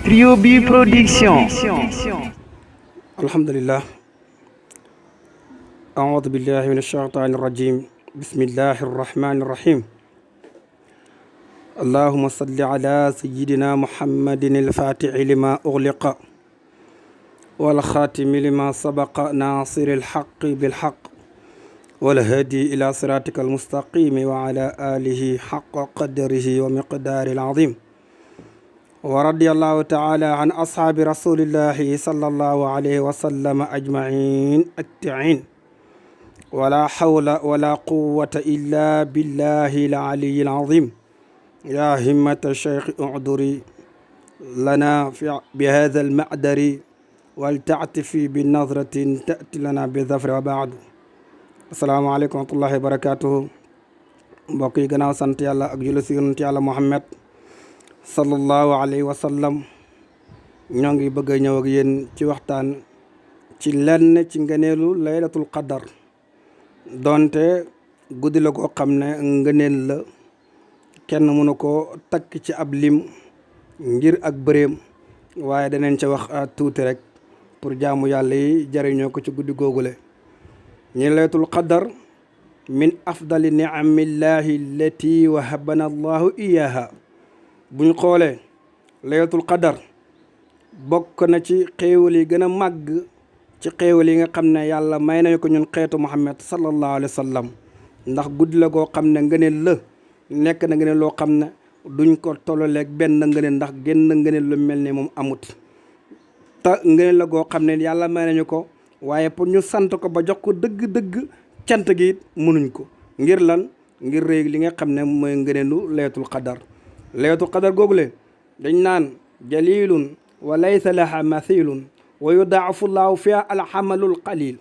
Trio bi Production. alhamdulillah aoudu billahi min alshaytani irrajim bismillahi arrahmani irrahim allahuma salli ala sayidina muhammadin alfatixi lima uxliqa walxaatimi lima sabaqa nasiri alxaqi bilxaq walhadi ila siratika almustaqimi wa ala alihi xaqa qadrihi wa miqdaari alazim wa radiyallahu taala an ashaabi rasulillahi sallallahu alayhi wa sallam ajmain attain wala hawla wala quwwata illa billahi al-aliyyi al-azim ya himmata shaykh uduri lana bi hadha al-ma'dari wal ta'tifi bi nadratin ta'ti lana bi dhafri wa ba'du. Assalaamu aleykum wa rahmatullahi wa barakatuhu. mbokk yi gannaaw sant yàlla ak julli si yonent yàlla Muhammad sallallahu alayhi wa sallam ñoo ngi bëgg a ñëw ak yéen ci waxtaan ci lenn ci ngëneelu laylatul qadar donte guddi la koo xam ne ngëneel la kenn mënu ko takk ci ab lim ngir ak bëreem waaye danañ ca wax tuuti rek pour jaamu yàlla yi jariñoo ko ci guddi googule. ñi laylatul qadar min afdali ni'amillahi allati wahabana allahu iyaha. buñ xoolee laylatul qadar bokk na ci xéewal yi gën a màgg ci xéewal yi nga xam ne yàlla may nañu ko ñun xeetu Muhammad sallallahu alayhi wa sallam ndax guddi la goo xam ne ngëneel la nekk na ngëneel loo xam ne duñ ko tollaleeg benn ngëneel ndax génn ngëneel lu mel ne moom amut te ngëneel la goo xam ne yàlla may nañu ko waaye pour ñu sant ko ba jox ko dëgg-dëgg cant gi it mënuñ ko ngir lan ngir réeg li nga xam ne mooy ngëneelu laylatul qadar. laylatul qadar googule dañ naan jalilun wa laysa laha mathilun wa yudaafu llaahu fiha alxamalul qalil.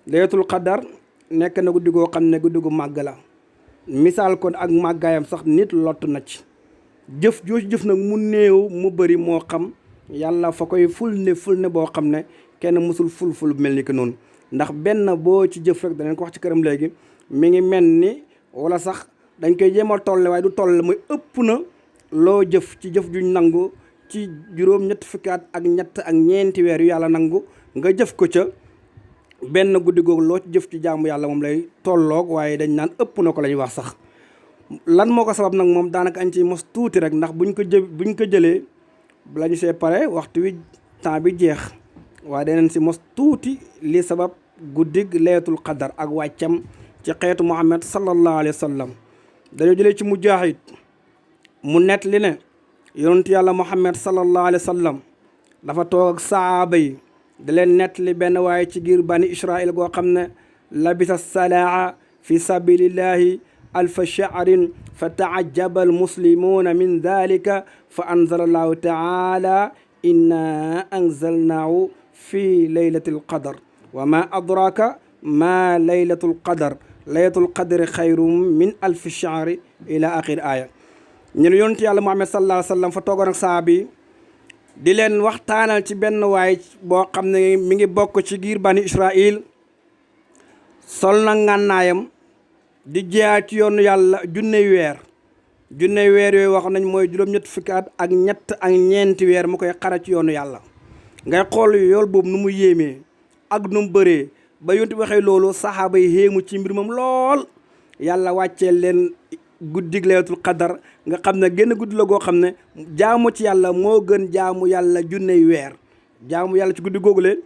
laylatul qadar nekk na guddi goo xam ne guddi gu màgg la misaal kon ak màggaayam sax nit lott na ci jëf jooju jëf nag mu néew mu bëri moo xam yàlla fa koy ful ne boo xam ne kenn mësul ful mel ni que noonu ndax benn boo ci jëf rek danañ ko wax ci këram léegi mi ngi mel ni wala sax dañ koy jéem a tolle waaye du tolle muy ëpp na loo jëf ci jëf juñ nangu ci juróom ñetti fukki at ak ñett ak ñeenti weer yu yàlla nangu nga jëf ko ca benn guddi googu loo ci jëf ci jaamu yàlla moom lay tolloog waaye dañ naan ëpp na ko la ñuy wax sax. lan moo ko sabab nag moom daanaka añ ci mos tuuti rek ndax buñ ko jëlee bala ñu see pare waxtu wi temps bi jeex waaye danañ si mos tuuti li sabab guddig laylatul qadar ak wàccam ci xeetu Muhammad sallallahu alayhi wa sallam. dañoo jëlee ci Mujaahid mu net li ne yonent yàlla Muhammad sallallahu alayhi wa sallam dafa toog ak saaba yi da leen net li benn waaye ci giir bani Israil goo xam ne labisa salaa fi sabilillahi alfa shahrin fa taajaba almuslimuuna min dalika fa anzala allahu taala inna anzalnaahu fi laylatil qadar wa ma adraka ma laylatul qadar laylatul qadri xayrum min alfi shahri ila axir aya. ñu ne yonent yàlla Muhammad sallallahu alayhi wa sallam fa toogoon ak saaba yi di leen waxtaanal ci benn waay boo xam ne mi ngi bokk ci giir bani Israil sol na ngànnaayam di jihaad ci yoonu yàlla junney weer yooyu wax nañ mooy juróom-ñett fukki at ak ñett ak ñeenti weer mu koy xara ci yoonu yàlla. ngay xool yool boobu nu mu yéemee ak nu mu bëree ba yonent waxee loolu saxaaba yi xéemu ci mbir moom lool yàlla wàccee leen guddig laylatul qadar nga xam ne génn guddi la goo xam ne jaamu ci yàlla moo gën jaamu yàlla junney weer. jaamu yàlla ci guddi googule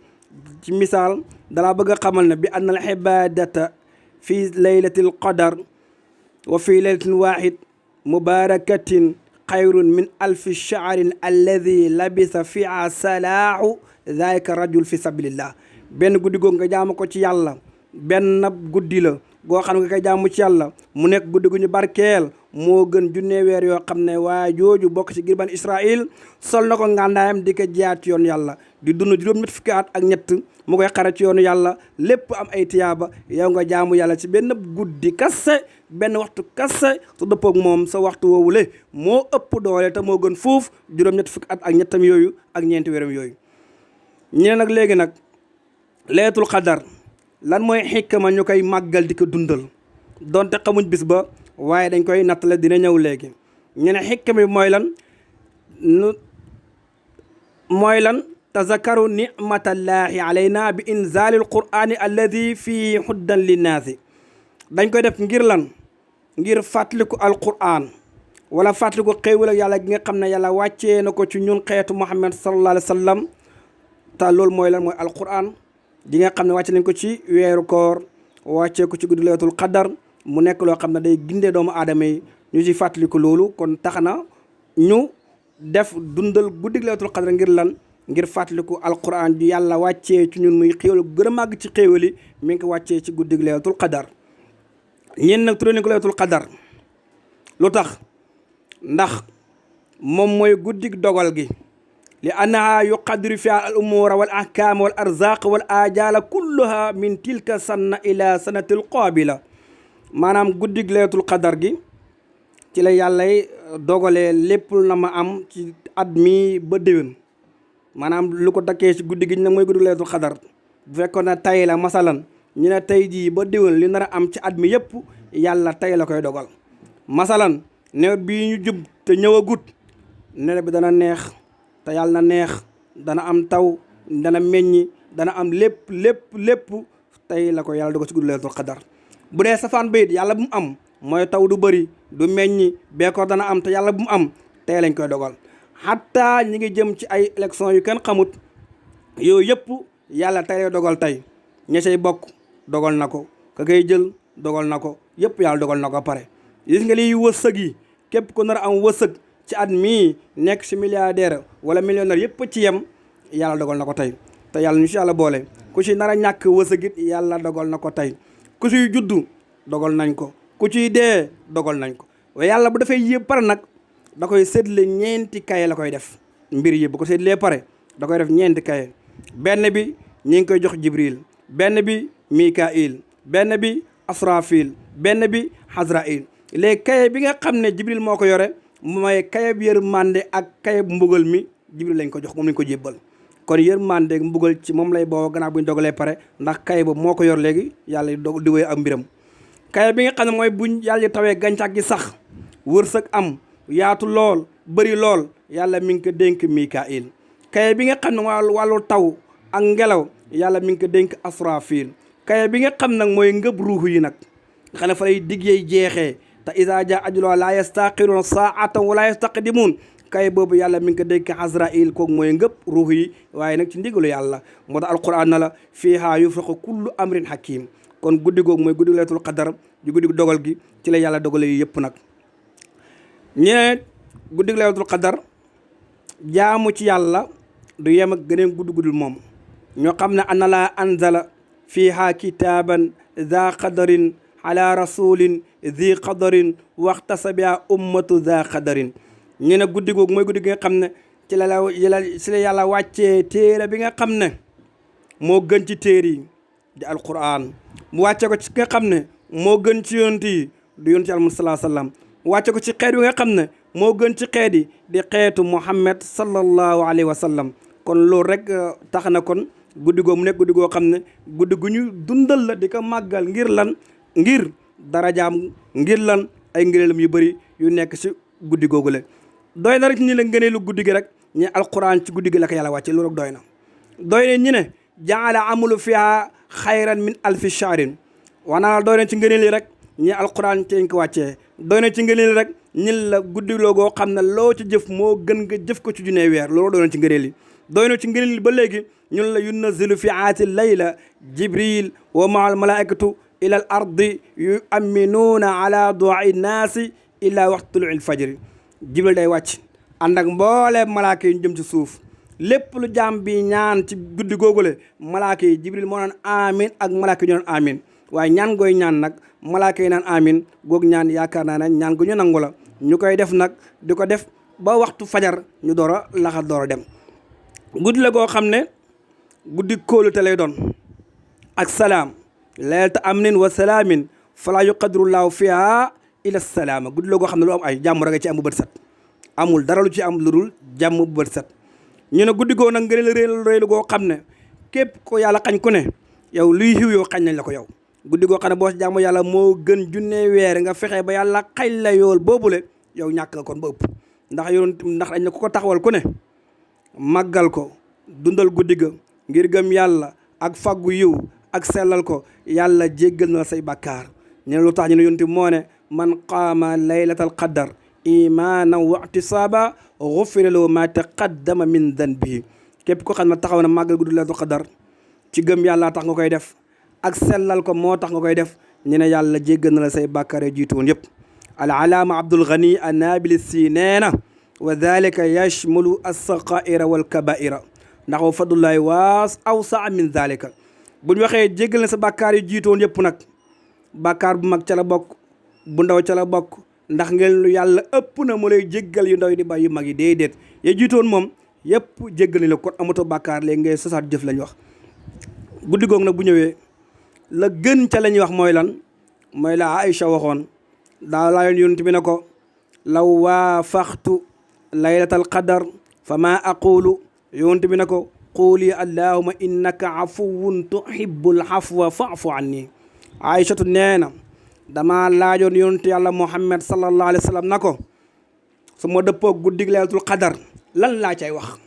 ci misaal dalaa bëgg a xamal ne bi anna al ibadata fi laylatil qadar wa fi laylatin wahid mubarakatin xayrun min alfi shahrin alladi labisa fiha salaahu dhalika rajul fi sabilillah. benn guddi googu nga jaamu ko ci yàlla benn guddi la goo xam ne nga koy jaamu ci yàlla mu nekk guddi gu ñu barkeel moo gën junne weer yoo xam ne waaye jooju bokk ci giir bani Israil sol na ko ngàndaayam di ko jiyaat ci yoonu yàlla di dund juróom-ñett fukki at ak ñett mu koy xare ci yoonu yàlla lépp am ay tiyaaba yow nga jaamu yàlla ci benn guddi kase benn waxtu kase su dëppoog moom sa waxtu woowule moo ëpp doole te moo gën foofu juróom-ñett fukki at ak ñettam yooyu ak ñeenti weeram yooyu. ñee nag léegi nag laylatul qadar lan mooy xikma ñu koy màggal di ko dundal donte xamuñ bis ba waaye dañ koy nattale dina ñëw léegi. ñu ne xikma bi mooy lan mooy lan tazakaru nicmatallahi alayna bi inzali alqurani alladi fii huddan linnaasi dañ koy def ngir lan ngir fàttaliku alquran wala fàttaliku xéewal ak yàlla gi nga xam ne yàlla wàccee na ko ci ñun xeetu Muhammad sallallahu alayhi wa sallam te loolu mooy lan mooy alquran di nga xam ne wàcce nañ ko ci weeru koor wàccee ko ci guddi laylatul qadar mu nekk loo xam ne day gindee doomu aadama yi ñu ci fàttaliku loolu kon tax na ñu def dundal guddi laylatul qadar ngir lan ngir fàttaliku alquran ju yàlla wàccee ci ñun muy xéewal gën a màgg ci xéewal yi mi ngi ko wàccee ci guddi laylatul qadar ñeen nag tuddee nañ ko laylatul qadar lu tax ndax moom mooy guddig dogal gi li annaha yuqaddiru fiha al umura wal ahkama wal arzaq wal ajala kulluha min tilka sanna ila sanatil qabila maanaam guddig laylatul qadar gi ci la yàllay dogalee lépp na ma am ci at mi ba déwén maanaam lu ko takkee ci guddi gi nag mooy guddig laylatul qadar bu fekkoon ne tay la masalan ñu ne tey jii ba déwén li nar a am ci at mi yëpp yàlla tey la koy dogal masalan nawet bii ñu jub te ñëwagut nawet bi dana neex te yàlla na neex dana am taw dana meññi dana am lépp tey la ko yàlla dogal ci guddi laylatul qadar bu dee safaan bayit yàlla bu mu am mooy taw du bëri du meññi beekoor dana am te yàlla bu mu am tey lañ koy dogal xatta ñi ngi jëm ci ay élection yu kenn xamut yooyu yëpp yàlla tey lay dogal tey ña say bokk dogal na ko ka koy jël dogal na ko yëpp yàlla dogal na ko pare gis nga liy wërsëg yi képp ku nar a am wërsëg ci at mii nekk si milliardaire wala millionnaire yëpp ci yem yàlla dogal na ko tey te yàlla ñu si yàlla boole ku ci nar a ñàkk wërsëg it yàlla dogal na ko tey ku ciy juddu dogal nañ ko ku ciy dee dogal nañ ko waaye yàlla bu dafay yëpp pare nag da koy séddale ñeenti kaye la koy def mbir yi bu ko séddalee pare da koy def ñeenti kaye benn bi ñi ngi koy jox Jibril benn bi Mikail benn bi Asrafil benn bi Hazrail léegi kaye bi nga xam ne Jibril moo ko yore mooy kaye bi yërmande ak kaye bu mbugal mi Jibril lañ ko jox moom lañ ko jébbal kon yërmande ak mbugal ci moom lay boo gannaaw bu ñu dogalee pare ndax kaye boobu moo ko yor léegi yàlla di wéy ak mbiram kaye bi nga xam ne mooy buñ yàlla tawee gàncax gi sax wërsëg am yaatu lool bëri lool yàlla mi ngi ko dénk Mikail kaye bi nga xam ne wàllu taw ak ngelaw yàlla mi ngi ko dénk Asrafil kaye bi nga xam nag mooy ngëb ruux yi nag nga xam ne fa lay diggee jeexee te iza jaa ajaluhaa laa yastaxiruuna saa'atan wa laa yastaqdimuun kaye boobu yàlla mi ngi ko dénk Azraïl kooku mooy ngëb ruux yi waaye nag ci ndigalu yàlla moo tax alquran na la fiihaa yufraqu kullu amrin hakim kon guddi googu mooy guddi laylatul qadar di guddi dogal gi ci la yàlla dogale yi yëpp nag ñeneen guddi laylatul qadar jaamu ci yàlla du yem ak gëneen guddul moom ñoo xam ne ana laa anzala fiihaa kitaaban za qadarin ala rasulin zi qadarin waxtasabiha ummatu za qadarin ñu ne guddi googu mooy guddi gi nga xam ne ci la yàlla wàccee téere bi nga xam ne moo gën ci téere yi di alquran mu wàcce ko ci nga xam ne moo gën ci yonent yi du yonent yàlla sallallahu alayhi wa sallam wàcce ko ci xeet bi nga xam ne moo gën ci xeet yi di xeetu Muhammad sallallahu alayhi wa sallam kon loolu rek tax na kon guddi googu mu nekk guddi goo xam ne guddi gu ñu dundal la di ko màggal ngir lan ngir darajaam ngir lan ay ngëneelam yu bëri yu nekk si guddi googu la doy na rek ñi la ngëneelu guddi gi rek ñu alquran ci guddi gi la ko yàlla wàcce loolu rek doy na ñu ne jaala amalu fiha xayran min alfi shahrin waanaa doy na ci ngëneel yi rek ñi alquran ci ko wàccee doy na ci ngëneel yi rek ñin la guddi loo goo xam ne loo ci jëf moo gën nga jëf ko ci junne weer loolu doy na ci ngëneel yi doy na ci ngëneel yi ba léegi ñun la yunazzilu fi aati layla jibril wa maa al malaikatu ila al ardi yuaminuuna ala duai naasi ila waxtu tuluil fajri jibril day wàcc ànd ak mboolee malaaka yi ñu jëm ci suuf lépp lu jaam bi ñaan ci guddi googule malaaka yi jibril moo naan amin ak malaaka yi ñu naan amin waaye ñaan gooy ñaan nag malaaka yi naan amin goog ñaan yaakaar naa ne ñaan gu ñu nangu la ñu koy def nag di ko def ba waxtu fajar ñu door a laxa door a dem guddi la goo xam ne guddi kóolute lay doon ak salaam laylata amnin wa salaamin falaa yuqadirullaahu fiha ila salaama guddi la goo xam ne lu am ay jàmm rek ci am bu bët set amul dara lu ci am lu dul jàmm bu bët set ñu ne guddi goo nag ngëneel réy goo xam ne képp ko yàlla xañ ku ne yow luy xiw yow xañ nañ la ko yow guddi goo xam ne boo si jàmm yàlla moo gën junne weer nga fexe ba yàlla xañ la yool boobule yow ñàkk nga kon ba ëpp ndax dañ ne ku ko taxawal ku ne màggal ko dundal guddi ga ngir gëm yàlla ak faggu yiw ak sellal ko yàlla jéggal na say bàkkaar ñu ne lu tax ñu ne yonent bi moo ne man qaama laylatal qadar imaanan wa ihtisaaba gufira lahu ma taqaddama min danbihi képp ko xam ne taxaw na màggal guddi laylatul qadar ci gëm yàlla tax nga koy def ak sellal ko moo tax nga koy def ñu ne yàlla jéggal na la say bàkkaar yi jiitu woon yëpp al alaama Abdul Ghani an-Nablisi nee na wa dalika yashmulu as-saqaira wal kabaira ndax wa fadlullahi waas awsaa min dalika bu ñu waxee jéggal na sa bàkkaar yi jiitu woon yëpp nag bàkkaar bu mag ca la bokk bu ndaw ca la bokk ndax ngeen lu yàlla ëpp na mu lay jéggal yu ndaw yi di bàyyi yu mag yi déedéet ya jiitoon moom yëpp jéggal ni la kon amatoo bàkkaar léegi ngay sosaat jëf lañ wax guddi googu nag bu ñëwee la gën ca la ñuy wax mooy lan mooy la Aïcha waxoon daa laayoon yonent bi ne ko law waafaxtu laylatal qadar fa ma aqulu yonent bi ne ko quuli allahuma innaka afuwun tuhibbul afwa fa'fu anni Aïchatu nee na dama laajoon yonent yàlla Muhammad sallallahu alayhi wa sallam na ko su ma dëppoo guddig laylatul qadar lan laa cay wax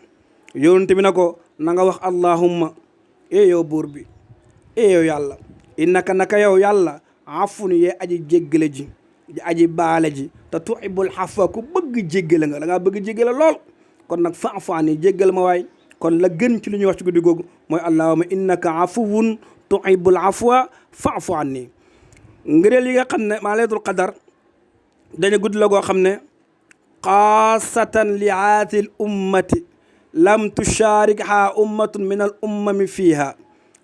yonent bi na ko na nga wax allahumma yow buur bi yow yàlla innaka naka yow yàlla afun yee aji jéggale ji aji baale ji te tuhibbul afwa ku bëgg jéggale nga da ngaa bëgg jéggale lool kon nag fa'fu anni jéggal ma waay kon la gën ci lu ñuy wax ci guddi googu mooy allahumma innaka afuwun tuhibbul afwa fa'fu anni ngëneel yi nga xam ne maa laylatul qadar dañu guddi la goo xam ne xaasatan li haatil ummati lam tusharikha ummatun min al ummami fiiha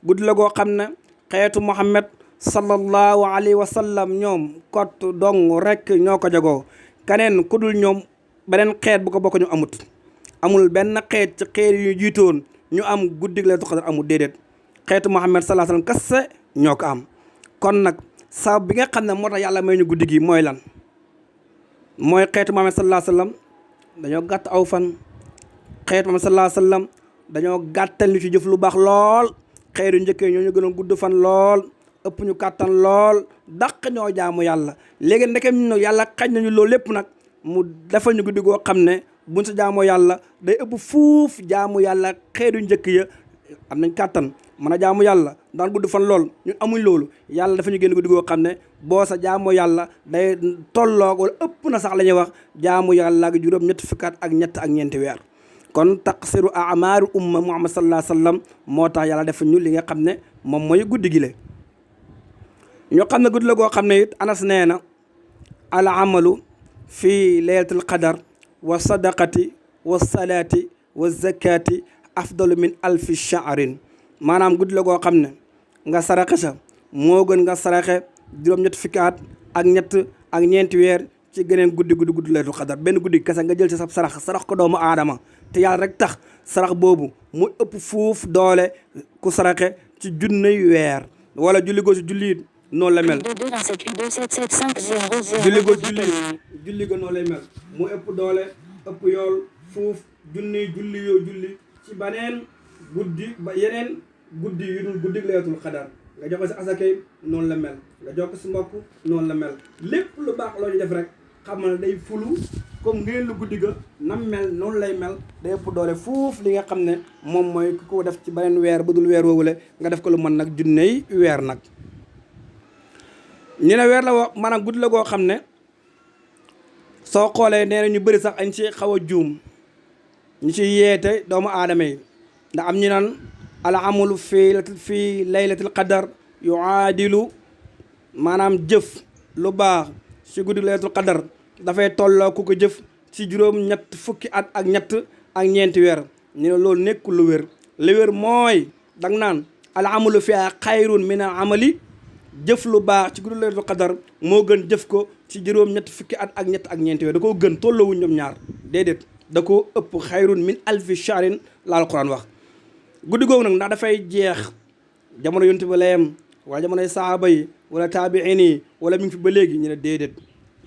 guddi la goo xam ne xeetu Muhammad sallallahu alayhi wa sallam ñoom kott dong rek ñoo ko jagoo keneen ku dul ñoom beneen xeet bu ko bokk ñu amut amul benn xeet ci xeet yu jiitoon ñu am guddi laylatul qadar amul déedéet xeetu Muhammad sallallahu alayhi wa sallam kese ñoo ko am kon nag sabab bi nga xam ne moo tax yàlla may ñu guddi gi mooy lan mooy xeetu Muhammad sallallahu alayhi wa sallam dañoo gàtt aw fan xeetu Muhammad sallallahu alayhi wa sallam dañoo gàttal ñu ci jëf lu baax lool xeetu njëkkee ñoo ñu gën a gudd fan lool ëpp ñu kàttan lool dàq ñoo jaamu yàlla léegi ndeke ñu yàlla xañ nañu loolu lépp nag mu defal ñu guddi goo xam ne buñ sa jaamoo yàlla day ëpp fuuf jaamu yàlla xeetu njëkk ya am nañ kàttan mën a jaamu yàlla daan gudd fan lool ñun amuñ loolu yàlla dafa ñu génn guddi goo xam ne boo sa jaamoo yàlla day tolloog wala ëpp na sax la ñuy wax jaamu yàlla ak juróom ñetti fukkaat ak ñett ak ñeenti weer kon taqsiru amaaru umma Muhammad sallallahu alayhi wa sallam moo tax yàlla def ñu li nga xam ne moom mooy guddi gi le ñoo xam ne guddi la goo xam ne it Anas nee na al amalu fii laylatul qadar wa sadaqati wa salaati wa zakati afdalu min alfi shahrin maanaam guddi la goo xam ne nga saraxe sa moo gën nga saraxe juróom-ñetti fukki at ak ñett ak ñeenti weer ci geneen guddi laylatul qadar benn guddi kese nga jël ci sa sarax ko doomu aadama te yàlla rek tax sarax boobu mu ëpp fuuf doole ku saraxe ci junney weer wala julli goo si julli noonu la mel julli go noonu lay mel mu ëpp doole ëpp yool fuuf julli yoo julli ci baneen guddi ba yeneen guddi yu dul guddi laylatul qadar nga jox ko si asakay noonu la mel nga jox ko si mbokk noonu la mel lépp lu baax loo ñu def rek xam na day fulu comme ngeen lu guddi ga nam mel noonu lay mel day ëpp doole fuuf li nga xam ne moom mooy ku ko def ci beneen weer bu dul weer woowule nga def ko lu mën nag junney weer nag ñu ne weer la woo maanaam guddi la goo xam ne soo xoolee nee na ñu bëri sax añ ci xaw a juum ñu ci yeete doomu aadama yi ndax am ñu naan al amalu fii laylatil qadar yuaadilu maanaam jëf lu baax ci guddi laylatul qadar dafay tolloo ku ko jëf ci juróom-ñett fukki at ak ñett ak ñeenti weer ñu ne loolu nekkul lu wér lu wér mooy dang naan al amalu fiha xayrun min al amali jëf lu baax ci guddi laylatul qadar moo gën jëf ko ci juróom-ñett fukki at ak ñett ak ñeenti weer da koo gën tolloowuñ ñoom ñaar déedéet da koo ëpp xayrun min alfi shahrin la alquran wax guddi googu nag ndax dafay jeex jamono yonent bi la yem wala jamonoy sahaaba yi wala taabiin yi wala mi ngi fi ba léegi ñu ne déedéet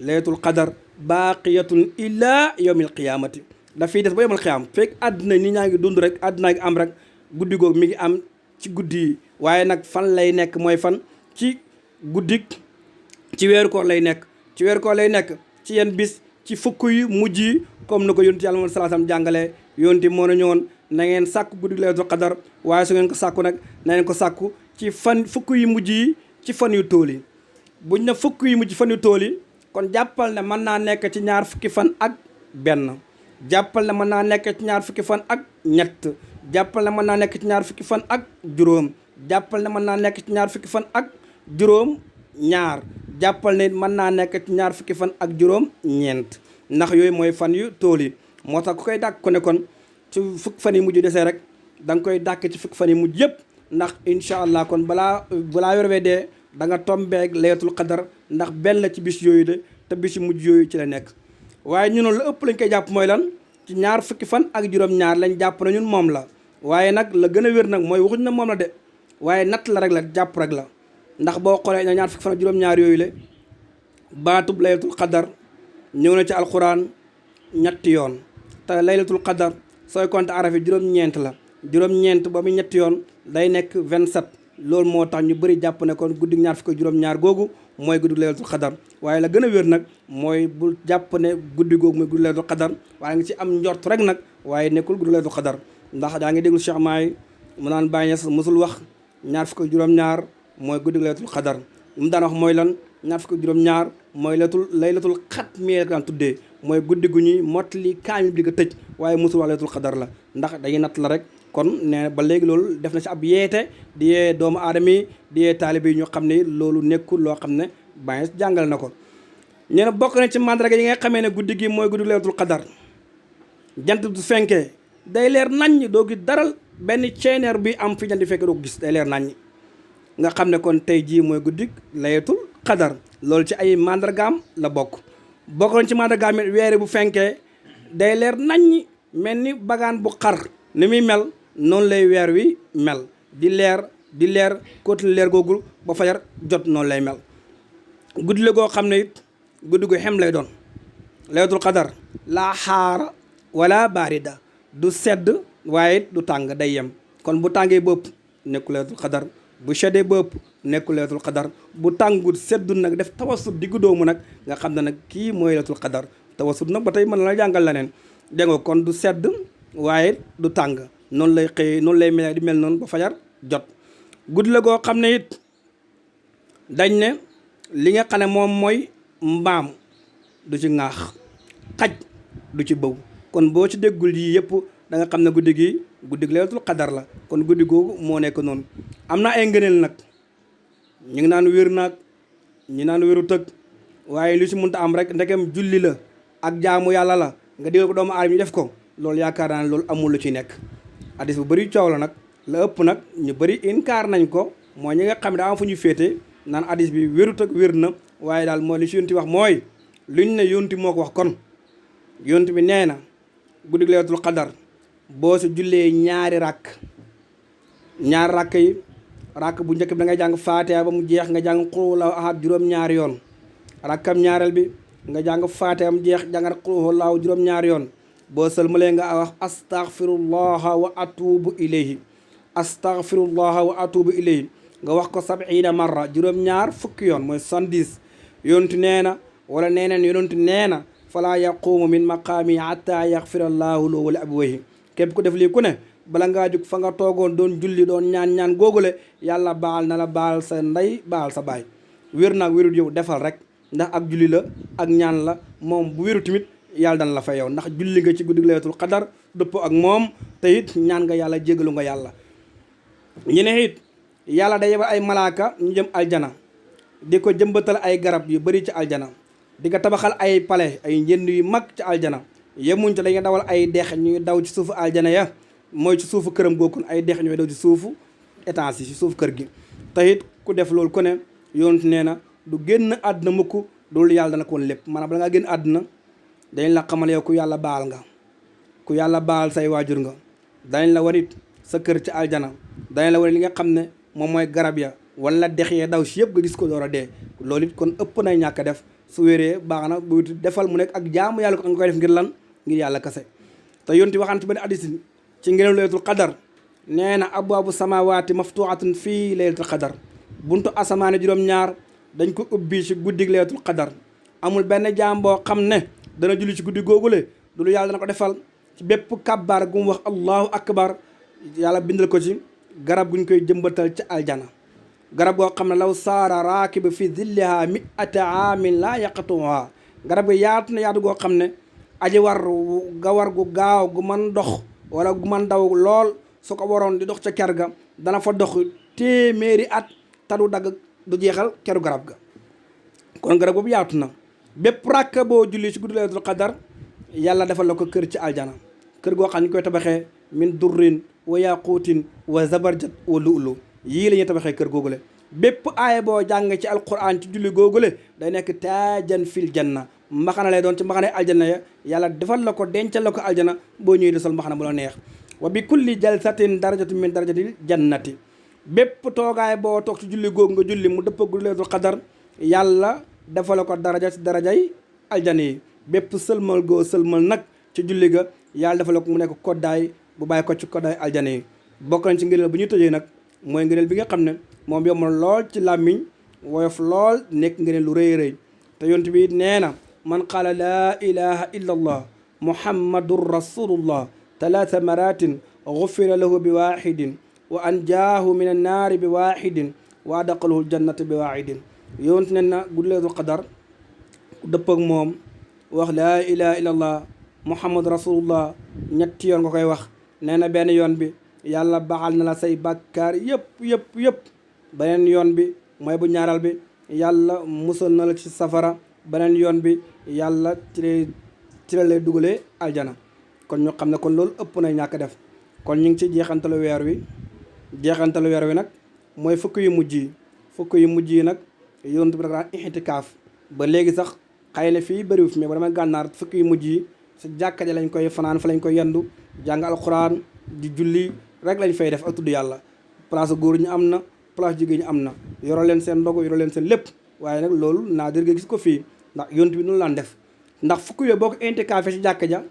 laylatul qadar baqiyatun ila yawmil qiyamati dafay des ba yawmil qiyam fekk àddina ni ñaa ngi dund rek àddina ngi am rek guddi googu mi ngi am ci guddi yi waaye nag fan lay nekk mooy fan ci guddik ci weeru koor lay nekk ci weeru koor lay nekk ci yenn bis ci fukk yu mujj yi comme na ko yonent yàlla sallallahu alayhi wasallam jàngalee yonti moo na ñëwoon na ngeen sàkku guddi laylatul qadar waaye su ngeen ko sàkku nag na ngeen ko sàkku ci fan fukk yu mujj yi ci fan yu tool yi buñ na fukk yu mujj fan yu tool yi kon jàppal ne mën naa nekk ci ñaar fukki fan ak benn jàppal ne mën naa nekk ci ñaar fukki fan ak ñett jàppal ne mën naa nekk ci ñaar fukki fan ak juróom jàppal ne mën naa nekk ci ñaar fukki fan ak juróom ñaar jàppal ne mën naa nekk ci ñaar fukki fan ak juróom ñeent ndax yooyu mooy fan yu tool yi moo tax ku koy dàkk ko ne kon ci fukki fan yi mujj desee rek da nga koy dàkk ci fukki fan yi mujj yëpp ndax incha allah kon balaa weer wee dee da nga tombeeg laylatul qadar ndax benn la ci bis yooyu de te bis yu mujj yooyu ci la nekk waaye ñu noonu la ëpp lañ koy jàpp mooy lan ci ñaar fukki fan ak juróom-ñaar lañ jàpp na ñun moom la waaye nag la gën a wér nag mooy waxuñ na moom la de waaye natt la rek la jàpp rek la ndax boo xoolee ñaar fukki fan ak juróom-ñaar yooyu la baatub laylatul qadar ñëw na ci alquran ñetti yoon te laylatul qadar sooy compter araf yi juróom-ñeent la juróom-ñeent ba mu ñetti yoon day nekk 27 loolu moo tax ñu bëri jàpp ne kon guddi ñaar fukki juróom-ñaar googu mooy guddi laylatul qadar waaye la gën a wér nag mooy bu jàpp ne guddi googu mooy guddi laylatul qadar waaye nga ci am njort rek nag waaye nekkul guddi laylatul qadar ndax daa ngi déglu Cheikh Maay mu naan Baay Ñas mosul wax ñaar fukki juróom-ñaar mooy guddi laylatul qadar mu daan wax mooy lan ñaar fukki juróom-ñaar mooy laylatul xatmi la daan tuddee mooy guddi gu ñuy mottali kaamil di ko tëj waaye mosul wax laylatul qadar la ndax dañuy natt la rek kon nee ba léegi loolu def na ci ab yeete di yee doomu aadama yi di yee taalibe yi ñu xam ne loolu nekkul loo xam ne Baay jàngal na ko ñu ne bokk na ci mandarga yi nga xamee ne guddi gi mooy guddi laylatul qadar jant du fenkee day leer naññ doo gis daral benn ceeneer bi am fi jant di fenkee doo ko gis day leer naññ nga xam ne kon tey jii mooy guddi laylatul qadar loolu ci ay mandargaam la bokk na ci mandargaam weere bu fenkee day leer naññ mel ni bagaan bu xar ni muy mel noonu lay weer wi mel di leer continue leer googu ba fajar jot noonu lay mel guddi la goo xam ne it guddi gu xem lay doon laylatul qadar laa xaara wala barida du sedd waaye it du tàng day yem kon bu tàngee bëpp nekkul laylatul qadar bu seddee bëpp nekkul laylatul qadar bu tàngut seddu nag def tawasut diggu doomu nag nga xam ne nag kii mooy laylatul qadar tawasut nag ba tey mën la jàngal leneen dégg nga kon du sedd waaye du tàng noonu lay xëy noonu lay mel di mel noonu ba fajar jot guddi la goo xam ne it dañ ne li nga xam ne moom mooy mbaam du ci ŋaax xaj du ci bëw kon boo ci déggul yi yëpp da nga xam ne guddi gi laylatul qadar la kon guddi googu moo nekk noonu am na ay ngëneel nag ñu ngi naan wér naag ñu naan wéru tëg waaye lu ci mënta am rek ndegem julli la ak jaamu yàlla la nga digal ko doomu aadama ñu def ko loolu yaakaar naa ne loolu amul lu ci nekk hadis bu bëri coow la nag la ëpp nag ñu bëri inkaar nañ ko mooy ñi nga xam ne daa am fu ñu féete naan hadis bi wérut ak wér na waaye daal mooy li si yonti wax mooy luñ ne yonti moo ko wax kon yonti bi nee na guddi laylatul qadar boo si jullee ñaari ràkk yi ràkk bu njëkk bi da ngay jàng faatiha ba mu jeex nga jàng qul huwallahu ahad juróom-ñaari yoon rakkam ñaareel bi nga jàng faatiha ba mu jeex jàngat qul huwallahu juróom-ñaari yoon boo sëlmalee nga wax astaghfirullaha wa atubu ilayhi nga wax ko 70 marra juróom-ñaar fukki yoon mooy 70 yontu nee na wala neeneen yontu nee na fala yaqumu min maqaami hatta yaxfirallahu lahu wa li abawayhi képp ku def lii ku ne bala ngaa jug fa nga toogoon doon julli doon ñaan googule yàlla baal na la baal sa ndey baal sa baay wér naag wérut yow defal rek ndax ak julli la ak ñaan la moom bu wéru tamit yàlla dana la fa yow ndax julli nga ci guddi laylatul qadar dëpp ak moom te it ñaan nga yàlla jégalu nga yàlla ñu ne it yàlla day yebal ay malaaka ñu jëm aljana di ko jëmbatal ay garab yu bari ci aljana di ko tabaxal ay palais ay njënd yu mag ci aljana yemuñ ci dañuy dawal ay dex ñuy daw ci suufu aljana ya mooy ci suufu këram googu ay dex ñooy daw ci suufu étage yi ci suufu kër gi te it ku def loolu ku ne yonent nee na du génn àdduna mukk loolu yàlla dana ko woon lépp maanaam bala ngaa génn àdduna dañ la xamal yow ku yàlla baal nga ku yàlla baal say waajur nga dañ la warit sa kër ci aljana dañ la warit li nga xam ne moom mooy garab ya wala dex yee daw si yëpp nga gis ko door a dee loolu it kon ëpp nay ñàkk a def su wéree baax na bu defal mu nekk ak jaamu yàlla ko nga koy def ngir lan ngir yàlla kase te yonti waxaan ci benn hadiis ci ngëneelu laylatul qadar nee na abwaabu samawaati maftuhatun fii laylatul qadar buntu asamaane juróom-ñaar dañ ko ubbi ci guddig laylatul qadar amul benn jaam boo xam ne dana julli ci guddi googule du lu yàlla dana ko defal ci ci bépp kabbaar gu mu wax allahu akbar yàlla bindal ko ci garab guñ koy jëmbatal ci aljana garab goo xam ne law saara raakiba fi zilliha mi'ata aamin laa yaqatuha garab gi yaatu na yaatu goo xam ne aji war gu gaaw gu mën dox wala gu mën daw lool su ko waroon di dox ca ker ga dana fa dox téeméeri at te du dagg du jeexal keru garab ga kon garab boobu yaatu na bépp rakka boo julli ci guddi laylatul qadar yàlla defal la ko kër ci aljana kër goo xam ne ñu koy tabaxee min durrin wa yaquutin wa zabarjat wa lu'lu yii la ñuy tabaxee kër googule bépp aaya boo jàng ci alquran ci julli googule day nekk taajan fil janna mbaxana lay doon ci mbaxana aljana ya yàlla defal la ko dencal la ko aljana boo ñëwee di sol mbaxana bu la neex wa bi kulli jalsatin darajatu min darajatil jannati bépp toogaay boo toog ci julli googu nga julli mu dëpp guddi laylatul qadar yàlla defal la ko daraja ci darajay aljana yi bépp sëlmal goo sëlmal nag ci julli ga yàlla defal la ko mu nekk koddaay bu bàyyi ko ci koddaay aljana yi bokk nañ ci ngëneel bu ñu tëjee nag mooy ngëneel bi nga xam ne moom yomb na lool ci làmmiñ woyof lool nekk ngëneel lu rëy rëy te yonent bi nee na man qaala laa ilaha illa allah muhammadun rasulullah talaata maratin gufira lahu bi waxidin wa anjaahu min annaari bi waxidin wa adaqalahu ljannata bi waxidin yonent ne na guddi laylatul qadar ku dëpp ak moom wax laa ilaha illa allah muhammad rasulullah ñetti yoon nga koy wax nee na benn yoon bi yàlla baxal na la say bàkkaar yëpp beneen yoon bi mooy bu ñaaral bi yàlla musal na la ci safara beneen yoon bi yàlla ci la lay dugalee aljana kon ñu xam ne kon loolu ëpp na ñàkk def kon ñu ngi ci jeexantalu weer wi nag mooy fukk yu mujj yi nag yonent bi daan i'tikaaf ba léegi sax xëy na fii bëriwu fi mais ba dama gànnaar fukk yu mujj yi si jàkka ja lañ koy fanaan fa lañ koy yendu jàng alxuraan di julli rek lañ fay def ak tudd yàlla place góor ñi am na place jigéen ñi am na yoroo leen seen ndogu yoroo leen seen lépp waaye nag loolu naa dër nga gis ko fii ndax yonent bi noonu laan def ndax fukk yooyu boo ko i'tikaafee si jàkka ja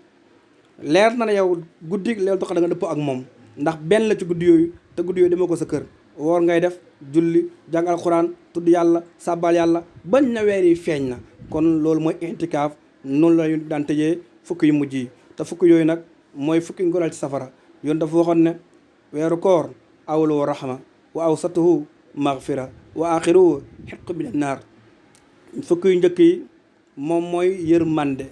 leer na ne yow guddi laylatul qadar da nga dëpp ak moom ndax benn la ci guddi yooyu te guddi yooyu demoo ko sa kër woor ngay def julli jàng alxuraan tudd yàlla sàbbal yàlla bañ na weer yi feeñ na kon loolu mooy i'tikaaf noonu la ñu daan tëjee fukk yu mujj yi te fukk yooyu nag mooy fukki ngoral ci safara yoon dafa waxoon ne weeru koor awwaluhu rahma wa awsatuhu maghfira wa axiruhu xitq min naar fukk yu njëkk yi moom mooy yërmande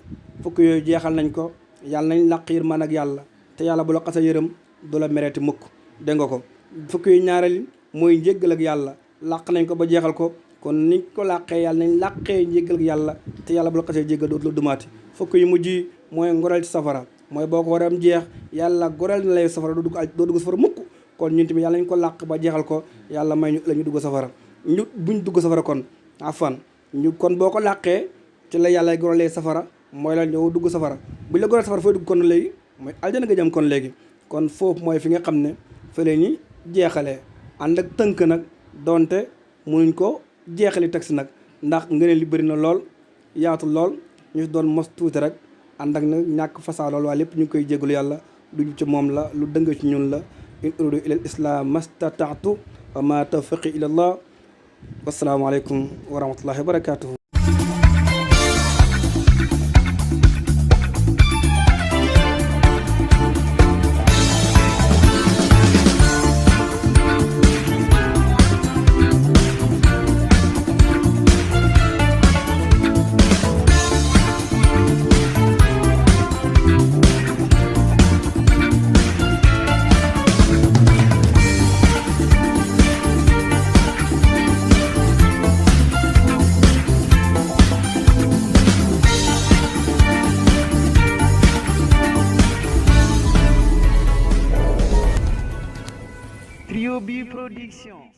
fukk yooyu jeexal nañ ko yàlla nañ làq yërmande ak yàlla te yàlla bu la xasa yërëm du la mereeti mukk dégg nga ko fukk yu ñaareel mooy njéggal ak yàlla làq nañ ko ba jeexal ko kon niñ ko làqee yàlla nañ làqee njéggal ak yàlla te yàlla bu la xasee jéggal dootu la dumaati fukk yu mujj yi mooy ngoral ci safara mooy boo ko war a am jeex yàlla goreel na lay safara doo dugg safara mukk kon ñun tamit yàlla nañ ko làq ba jeexal ko yàlla may ñu la ñu dugg safara buñ dugg safara kon kon boo ko làqee ci la yàlla gorelee safara mooy la ñëw dugg safara buñ la goreel safara fooy dugg kon léegi mooy aljana nga jëm kon léegi kon foofu mooy fi nga xam ne fa la ñuy jeexalee ànd ak tënk nag donte munuñ ko jeexali taxi nag ndax ngëneel li bëri na lool yaatu lool ñu doon mos tuuti rek ànd ak nag ñàkk fasaa lool waaye lépp ñu ngi koy jégalu yàlla lu ci moom la lu dëng ci ñun la in uridu ila al islam mastataatu wa ma tawfiqi ila allah wassalaamu aleykum wa rahmatullahi wa barakatuhu Trio B Production.